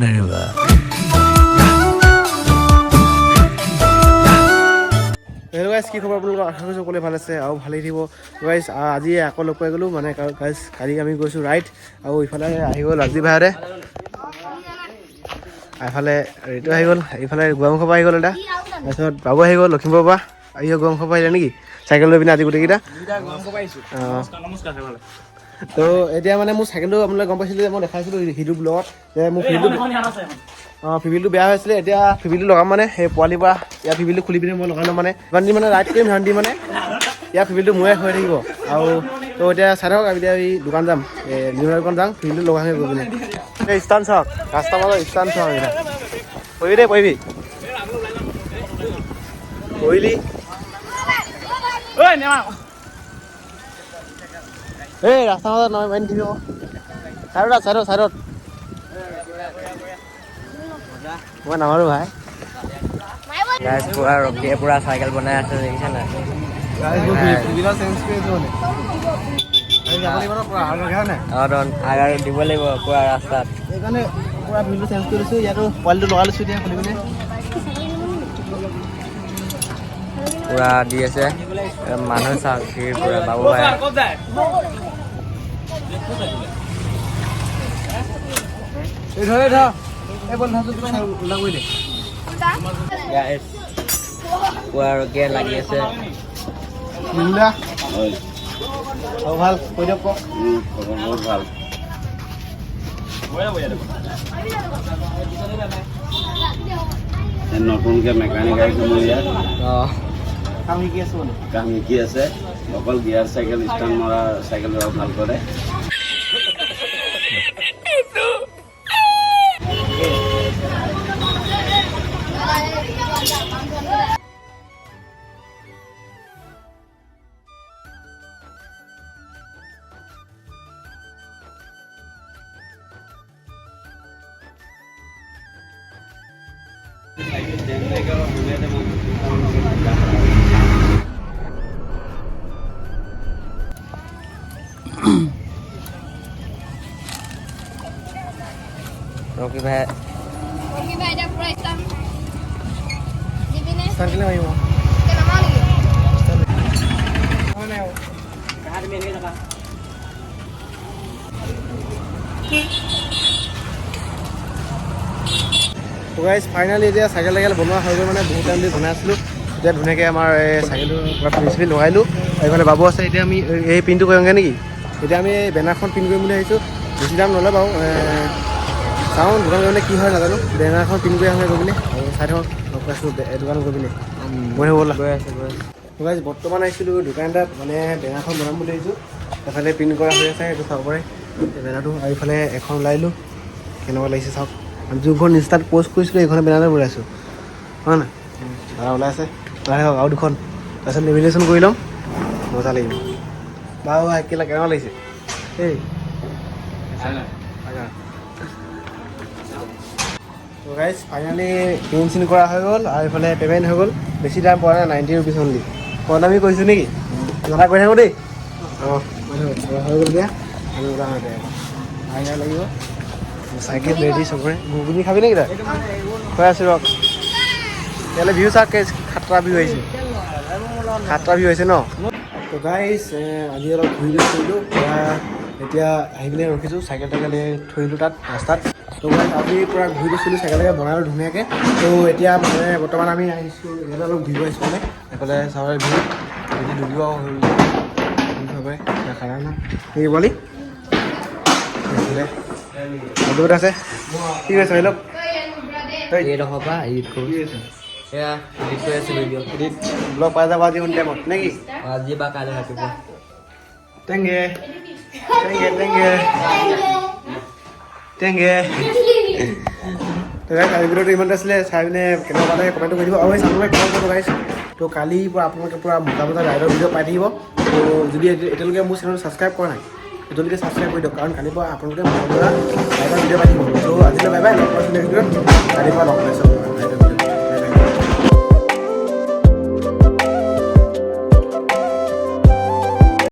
নেৰিবা। Hello' guys, কি খবৰ আপোনালোকৰ? আশা কৰিছোঁ সকলোৱে ভাল আছে আৰু ভালেই থাকিব। গাইজ, আজি আকৌ লগ পাই গ'লোঁ। মানে গাইজ, কালি আমি গৈছোঁ ৰাইড আৰু ইফালে আহি গ'ল ৰাজীৱ ভাইহঁতে, এফালে ঋতু আহি গ'ল, এইফালে গোৱামুখৰ পৰা আহি গ'ল এটা, তাৰপিছত বাবু আহি গ'ল লখিমপুৰৰ পৰা। আহি গোৱামুখৰ পৰা আহিলে নেকি চাইকেল লৈ পিনে আজি গোটেইকেইটা। অঁ, তো এতিয়া মানে মোৰ চাইকেলটো আপোনালোকে গম পাইছিলে যে মই দেখাইছিলোঁ সিটো ব্লগত যে মোৰ ফিল্ডটো, অঁ, ফিবিলটো বেয়া হৈ আছিলে। এতিয়া ফিবিলটো লগাম, মানে সেই পোৱালিৰ পৰা ইয়াৰ ফিবিলটো খুলি পিনে মই লগাই ল'ম। মানে যিমান দিন মানে ৰাইড কৰিম, সিমান দিন মানে ইয়াৰ ফিবিলটো মোৰে হৈ থাকিব। আৰু তো এতিয়া চাই থাকক, আমি এতিয়া এই দোকান যাম, এই নিৰ্মলা দোকান যাম, ফিবিলটো লগাই গৈ পিনে। এই ষ্টাণ্ট চাওক, ৰাস্তাৰ মাজত ষ্টাণ্ট চাওক এইকেইটা। পৰিবি দেই, পৰিবি, পৰিলি। এই ৰাস্তাৰ মাজত নহয়, মাৰি নিদিবি আকৌ। চাইডত, চাইডত, চাইডত। মই নামাৰো ভাই। গাইজ, পুৰা ৰকিয়ে পুৰা চাইকেল বনাই আছে, দেখিছে নাই? চেঞ্জ কৰি আছো মানে। যাব লাগিব ন পুৰা আৰু হয় নাই? অঁ, আগাৰ দিব লাগিব পুৰা ৰাস্তাত। সেইকাৰণে পুৰা ভিলটো চেঞ্জ কৰি দিছোঁ। ইয়াতো পোৱালিটো লগাই লৈছোঁ এতিয়া খুলি পিনে। পুৰা দি আছে। এ, মানুহ চাওক, ভিৰ পুৰা। বাবু ভাই। এই ধৰ, এই ধৰ, এই বল ধৰচোন, কিবা ওলা কৰি দে। গাইজ, পুৰা ৰকিয়ে লাগি আছে। বিহুদা, অ, ভাল কৈ দিয়ক, কওক। বহুত ভাল। নতুনকৈ মেকানিক আহিছে মোৰ ইয়াত। কাম শিকি আছোঁ মানে। কাম শিকি আছে। অকল গিয়াৰ চাইকেল, ষ্টেণ্ড মৰা চাইকেল ভাল কৰে। ৰকি ভাই। ৰকি ভাই এতিয়া পুৰা ষ্টাণ্ট দিবিনে? ষ্টাণ্ট কেলে মাৰিব? এতিয়া নামাৰো নেকি? হয় নাই? তো গাইজ, ফাইনেলি এতিয়া চাইকেল চাইকেল বনোৱা হৈ গ'ল। মানে বহুত টাইম ধৰি বনাই আছিলোঁ। এতিয়া ধুনীয়াকৈ আমাৰ এই চাইকেলটো পুৰা পিন চিন লগাইলোঁ। এইফালে বাবু আছে। এতিয়া আমি এই পিনটো কৰিমগৈ নেকি? এতিয়া আমি এই বেনাৰখন পিন কৰিম বুলি ভাবিছোঁ। বেছি দাম নলয় বাৰু। চাওঁ দোকান গৈ পিনে কি হয় নাজানো। বেনাৰখন পিন কৰি আহোঁগৈ গৈ পিনে আৰু চাই থাকক। লগ পাইছোঁ দোকানত গৈ পিনে। গৈ থাকোঁ ব'লা। গৈ আছে, গৈ আছে। গাইজ, বৰ্তমান আহিছিলোঁ দোকান এটাত, মানে বেনাৰখন বনাম বুলি ভাবিছোঁ। এফালে প্ৰিণ্ট কৰা হৈ আছে, সেইটো চাব পাৰে এই বেনাৰটো। আৰু ইফালে এখন ওলাইলোঁ, কেনেকুৱা লাগিছে চাওক। আমি যোনখন ইনষ্টাত প'ষ্ট কৰিছিলোঁ, এইখনে বেনাৰতে ওলাইছোঁ, হয় নাই? দাদা ওলাই আছে, ওলাই থাকক আৰু দুখন, তাৰপিছত লেমিনেশ্যন কৰি ল'ম, মজা লাগিব। বাৰু ভাই, কেলা কেনেকুৱা লাগিছে এই? তো গাইজ, ফাইনেলি প্ৰিণ্ট চিন কৰা হৈ গ'ল আৰু এইফালে পে'মেণ্ট হৈ গ'ল। বেছি দাম পোৱা নাই, 90 ৰুপিজ অনলি। কম দামী কৰিছোঁ নেকি? দাদা কৈ থাকোঁ দেই। অঁ, হৈ গ'ল দিয়া, আমি ওলাওঁ এতিয়া। আইনা লাগিব, চাইকেল ৰেডি চবৰে। ঘুগুনি খাবি নেকি তই? খুৱাই আছোঁ ৰক। ইয়ালৈ ভিউ চাওক, খাতৰা ভিউ আহিছে, খাতৰা ভিউ আহিছে ন? তো গাইজ, আজি অলপ ঘূৰি ফুৰিলোঁ। এতিয়া আহি পিনে ৰখিছোঁ, চাইকেল টাইকেল এই থৈ দিলোঁ তাত ৰাস্তাত। তো গাইজ, আজি পূৰা ঘূৰি গৈছিলোঁ, চাইকেল টাইকেল বনালোঁ ধুনীয়াকৈ। তো এতিয়া মানে বৰ্তমান আমি আহিছোঁ ইয়াতে অলপ ঘূৰিব আহিছোঁ। মানে এইফালে চাব, ভিউ যদি ডুবিব হৈ খানা না নেকি পোৱালি। এইফালে বহুত আছে। ঠিক আছে, লওক। এইডোখৰ পৰা এডিট কৰোঁ। এয়া এডিট কৰি আছোঁ ভিডিঅ'। এডিট ব্লগ পাই যাব আজি সন্ধিয়া টাইমত নেকি? আজি বা কাইলৈ ৰাতিপুৱা। টেংগে টেংগে টেংগে টেংগে। তো গাইজ, আজি ভিডিঅ'টো ইমানতে আছিলে। চাই পিনে কেনেকুৱা পালে কমেণ্টটো কৰি দিব আৰু এই চাবলৈ কমেণ্ট কৰিব গাইজ। তো কালিৰ পৰা আপোনালোকে পূৰা মোটা মোটা ৰাইডৰ ভিডিঅ' পাই থাকিব। তো যদি এতিয়ালৈকে মোৰ চেনেলটো ছাবস্ক্ৰাইব কৰা নাই, এতিয়ালৈকে ছাবস্ক্ৰাইব কৰি দিয়ক, কাৰণ কালিৰ পৰা আপোনালোকে মোটা মোটা ৰাইডৰ ভিডিঅ' পাই থাকিব। তো আজিলৈ বাই বাই, লগ পাইছোঁ নেক্সট ভিডিঅ'ত। কালিৰ পৰা লগ পাইছোঁ।